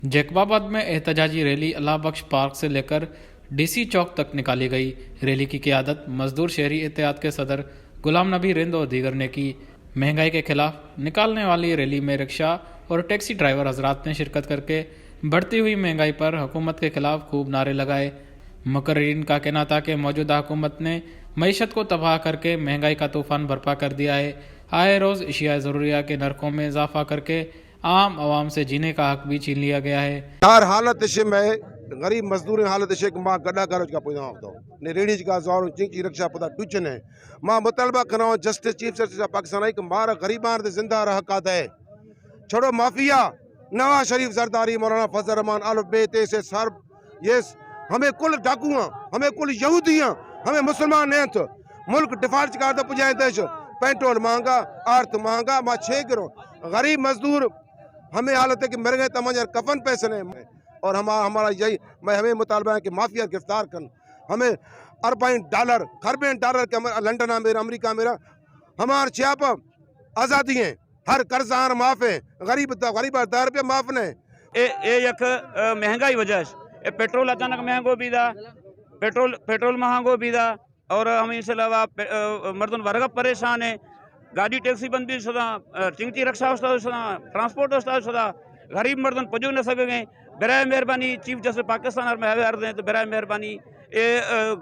جیکب آباد میں احتجاجی ریلی اللہ بخش پارک سے لے کر ڈی سی چوک تک نکالی گئی۔ ریلی کی قیادت مزدور شہری اتحاد کے صدر غلام نبی رند اور دیگر نے کی۔ مہنگائی کے خلاف نکالنے والی ریلی میں رکشہ اور ٹیکسی ڈرائیور حضرات نے شرکت کر کے بڑھتی ہوئی مہنگائی پر حکومت کے خلاف خوب نعرے لگائے۔ مقررین کا کہنا تھا کہ موجودہ حکومت نے معیشت کو تباہ کر کے مہنگائی کا طوفان برپا کر دیا ہے۔ آئے روز اشیاء ضروریہ کے نرخوں میں اضافہ کر کے عام عوام سے جینے کا حق بھی چھین لیا گیا ہے۔ ہر حالت سے میں غریب مزدوریں حالت سے کہ ما گڈا گرج کا پیدا ہوتا ہوں، نے ریڑھی کا زور چنکی رکشہ پتا ڈچن ہے۔ ما مطالبہ کراؤں justice chief justice of Pakistan ہے کہ مارا غریبان دے زندہ رہ کا دے۔ چھوڑو مافیا، نواز شریف زرداری، مولانا فضل الرحمان، الف بیت، ایسے سر، یہ ہمیں کل ڈاکو ہیں، ہمیں کل یہودی ہیں، ہمیں مسلمان نہیں تھے۔ ملک ڈیفالٹ کا تو پجائے دیش، پیٹرول مہنگا، آرت مہنگا، ما چھ گرو، غریب مزدور، ہمیں حالت ہے کہ مرگے تمن یار کفن پیسے نہیں۔ اور ہما-، ہمارا یہی، میں ہمیں مطالبہ ہے کہ مافیا گرفتار کن، ہمیں اربعین ڈالر، خربین ڈالر کے ہمیں لندن میرا، امریکہ میرا، ہمار چھاپ آزادی ہیں، ہر قرض آر معاف ہیں، غریب دا، غریب دا روپیہ معاف نہیں۔ اے، اے یک، ا، مہنگائی وجہ اش۔ اے پیٹرول اچانک مہنگو بیدا، پیٹرول، پیٹرول مہنگو بیدا، اور ہمیں اس علاوہ پے-، ا، مردم ورگا پریشان ہیں۔ گاڑی ٹیکسی بند بھی شدہ، ا، چنگتی رکشہ استاد شدہ، ٹرانسپورٹ استاد شدہ، غریب مردم پجو نہ سکے گئے۔ برائے مہربانی چیف جسٹس پاکستان اور میں عرض ہیں تو برائے مہربانی اے، ا،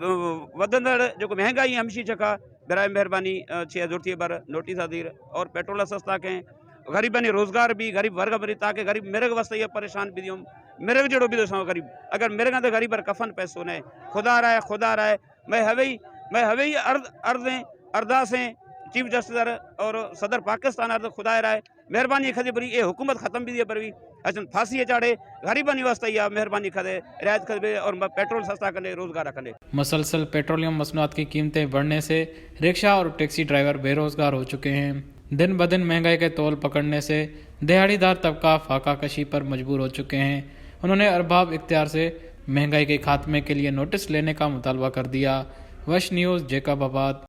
ودندڑ جو مہنگائی ہمشی چکا برائے مہربانی، ا، چھ زورتی بر نوٹس حاضر اور پیٹرول سستا کیں، غریبانی روزگار بھی، غریب ورگ بری تاکہ غریب مرگ واسطے یہ پریشان بھی دیوں، مرگ جڑو بھی دوساں غریب، اگر مرگاں تو غریب بر کفن پیسو نہیں، خدا رائے، خدا رائے، میں ہوئی، میں ہوئی عرض، عرضیں، ارداسیں چیف جسٹس اور صدر پاکستان عرض خدا رائے، مہربانی کھدے بری اے حکومت ختم بھی دے بروی، اچن پھاسی چاڑے، غریبانی واسطے یا مہربانی کھدے، رعایت کھدے اور پیٹرول سستا کنے، روزگار کنے۔ مسلسل پیٹرولیم مصنوعات کی قیمتیں بڑھنے سے رکشہ اور ٹیکسی ڈرائیور بے روزگار ہو چکے ہیں۔ دن بدن مہنگائی کے تول پکڑنے سے دیہاڑی دار طبقہ فاقہ کشی پر مجبور ہو چکے ہیں۔ انہوں نے ارباب اختیار سے مہنگائی کے خاتمے کے لیے نوٹس لینے کا مطالبہ کر دیا۔ وش نیوز، جیکب آباد۔